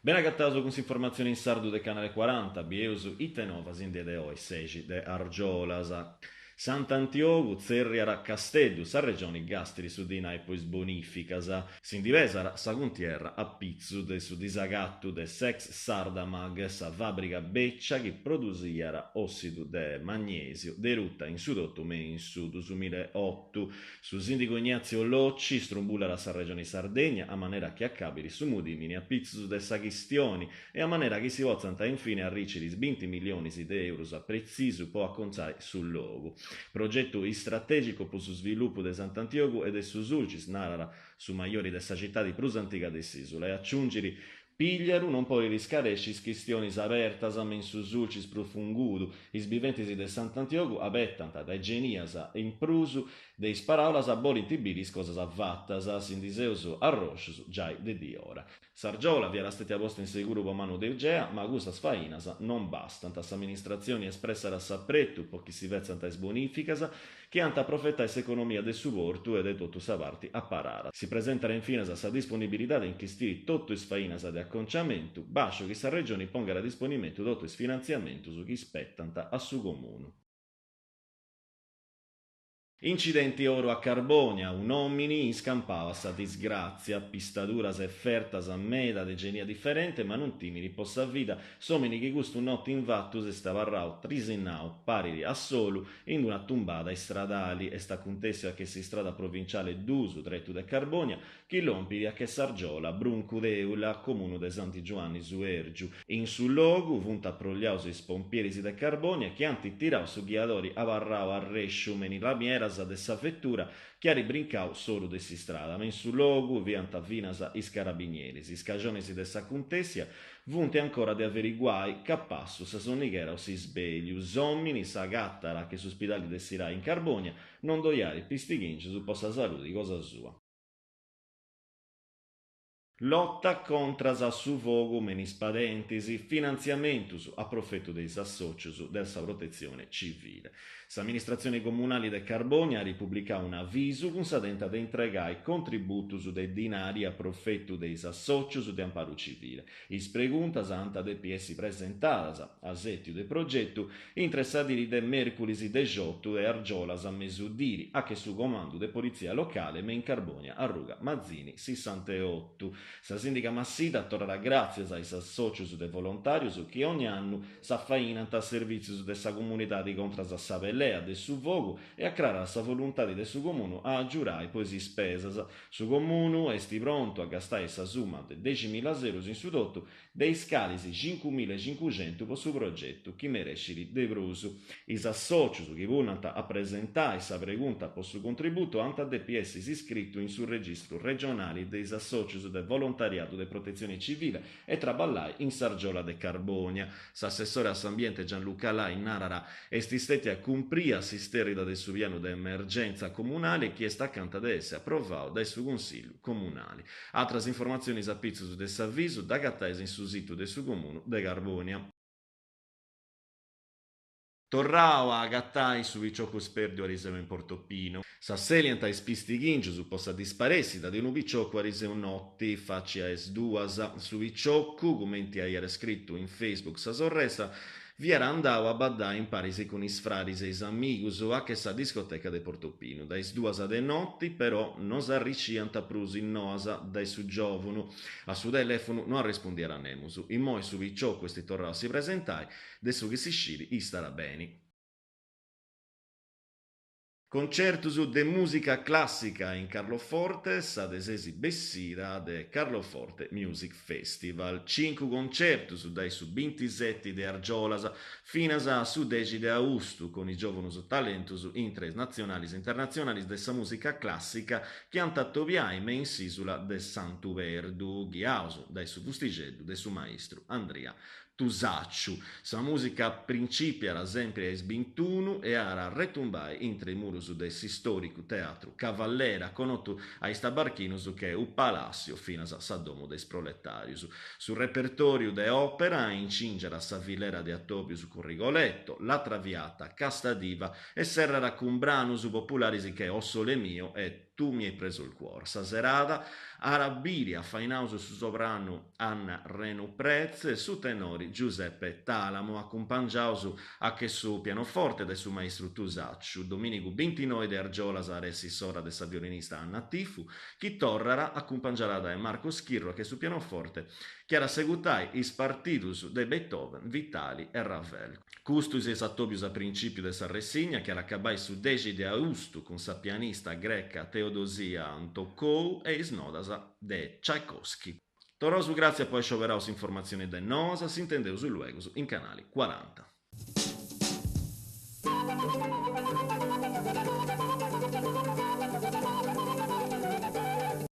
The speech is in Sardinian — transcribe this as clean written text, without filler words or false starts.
Bene agataus cun s'informatzioni in sardu de Canale Cuaranta, bieus ite novas in die de oi, sexi de argiolas. Sant'Antiogu tzerriat Casteddu, sa Regioni gastit su dinai po is bonìficas. Si ndi pesat sa cuntierra a pitzu de su disagatu de s'ex Sardamag, sa fàbrica bècia chi produsiat òssidu de magnèsiu, deruta in su totu me in su dusumilaeotu. Su sìndigu Ignazio Locci strumbullat sa Regioni Sardegna a manera chi acabit su mudìmini a pitzus de sa chistioni e a manera chi si potzant infine arriciri is binti millionis de eurus a pretzisu po acontzai su logu. Progetu istratègicu po su svilupu de Sant'Antiogu e de su Sulcis, narat su majori de sa citadi prus antiga de s'ìsula, e aciungit, Pigliaru non podit iscaresci is chistionis abertas me in su Sulcis prus fungudu, is biventis de Sant'Antiogu abetant dae genias e in prus De is paràulas bolint biri is cosas fatas, si ndi seus arròscius giai de diora. S'argiola fiat stètia posta in seguru po manu de Eugea, ma custas fainas non bastant. S'amministratzioni espressat s'apretu po chi si fetzant is bonìficas chi ant a aprofetai s'economia de su portu e de totu sa parti a parada. Si presentat infinas sa disponibilidade in chistiri totu is fainas de aconciamentu, bàsciu chi sa Regioni pongat a disponimentu totu is finantziamentus chi ispetant a su Comunu. Incidenti oru a Carbònia, un'òmini iscampau at sa disgràtzia, pistaduras e fertas meda de genia diferente ma non timit po sa vida, s'òmini chi custu noti invatu s'est abarrau trisinnau, parit a solu, in una tumbada istradali. Est acuntèssiu a che s'istrada provinciale duus, tretu de Carbònia, chi lompit a che s'Argiola, Bruncu Teula, comunu de Santi Giuanni Suèrgiu. In su logu funt aprolliaus is pompieris de Carbònia chi ant tirau su ghiadori abarrau arrèsciu me in is lamieras de sa vetura chi at brincau s'oru de s'istrada. Me in su logu fiant finas is carabinieris. Is cajonis de s'acuntèssia funt ancora de averiguai, capassu sa sonnighera o s'isbèliu. S'òmini s'agatat a che su spidali de Sirai in Carbònia, non ddoi at pistighìngius po sa saludi cosa sua. Lota contras a su fogu me in is padentis, finantziamentus a profetu de is assòcius de sa Protetzione Civile. S'amministratzione comunali de Carbònia at publicau un'avisu cun sa tenta de intregai contributus de dinari a profetu de is assòcius de amparu civile. Is preguntas ant a depi essi presentadas, a sètiu de progetu, intre sa diri de mèrcuris dexiotu de argiolas a mesudiri, a che su Comandu de Politzia Locale me in Carbònia, arruga Mazzini sissanteotu. Sa sìndiga Massida torrat gràtzias a is assòcius de volontàrius chi ogni annu s'afainant a servìtzius de sa comunidadi contras a sa pelea de su fogu e acrarat sa voluntadi de su Comunu a agiurai po is ispesas. Su Comunu est prontu a gastai sa summa de deximilla eurus in su totu, de is calis cincumillaecincuxentu po su progetu chi merescit de prus. Is assòcius chi punnant a presentai sa pregunta po su contributu ant a depi essi iscritu in su registru regionali de is assòcius de volontariadu de protetzione civile e traballai in s'Argiola de Carbònia. S'assessore a s'ambiente Gianluca Lai narat Est istètia cumpria s'istèrrida de su pianu de emergentza comunale chi est acanta de essi aprovau dae su Consillu Comunali. Atras informatzionis a pitzus de s'avisu dd'agatais in su situ de su Comunu de Carbònia. Torrau a agatai su piciocu spèrdiu ariseu in Portopino. S'assèliant is pistighìngius po sa disparèssida de unu piciocu ariseu noti, faci a is duas. Su piciocu, cumenti aiat scritu in Facebook sa sorresta, Fiat andau a baddai in paris cun is fradis e is amigus a che sa discoteca de Portopinu. Dae is duas de noti, però, no s'arriciant prus is noas dae su giòvunu. A su telèfonu no arrespundiat a nemus. Immoi su piciocu est torrau a si presentai, de su chi si scit istat beni. Concertus de mùsica clàssica in Carloforte, sa de sesi bessida de Carloforte Music Festival. Cincu concertus dae su bintiseti de argiolas finas a su dexi de austu, cun is giòvunus talentus intre is natzionalis e internatzionalis de sa mùsica clàssica chi ant a atobiai me in s'ìsula de Santu Perdu, ghiaus dae su fustixeddu de su maistru Andria Tusacciu. Sa mùsica principiat sempri a is bintunu e at a retumbai intre is murus de s'istòricu teatru Cavallera, connotu a is tabarchinus che u Palàssiu finas sa domu de is proletàrius. Su repertòriu de òpera incingiat sa filera de atòbius cun Rigoletto, La Traviata, Casta Diva e serrat cun branus popularis che O Sole Mio e. Tu mi hai preso il cuor. Sa serada at a biri afainaus su sopranu Anna Renu Pretz e su tenori Giuseppe Talamo, acumpangiaus a che su pianoforte dae su maistru Tusacciu. Domìnigu bintinoi de argiolas at essi s'ora de sa violinista Anna Tifu, chi torrat acumpangiada dae Marco Schirru a che su pianoforte, chi at a segutai is partidus de Beethoven, Vitali e Ravel. Custus is atòbius a princìpiu de sa ressigna chi at a acabai su dexi de austu cun sa pianista greca Theodosia Ntokou e is nodas de Tchaikovsky. Torraus gràtzias po ai scioberau s'informatzioni de Noas, s'intendeus luegus in Canali 40.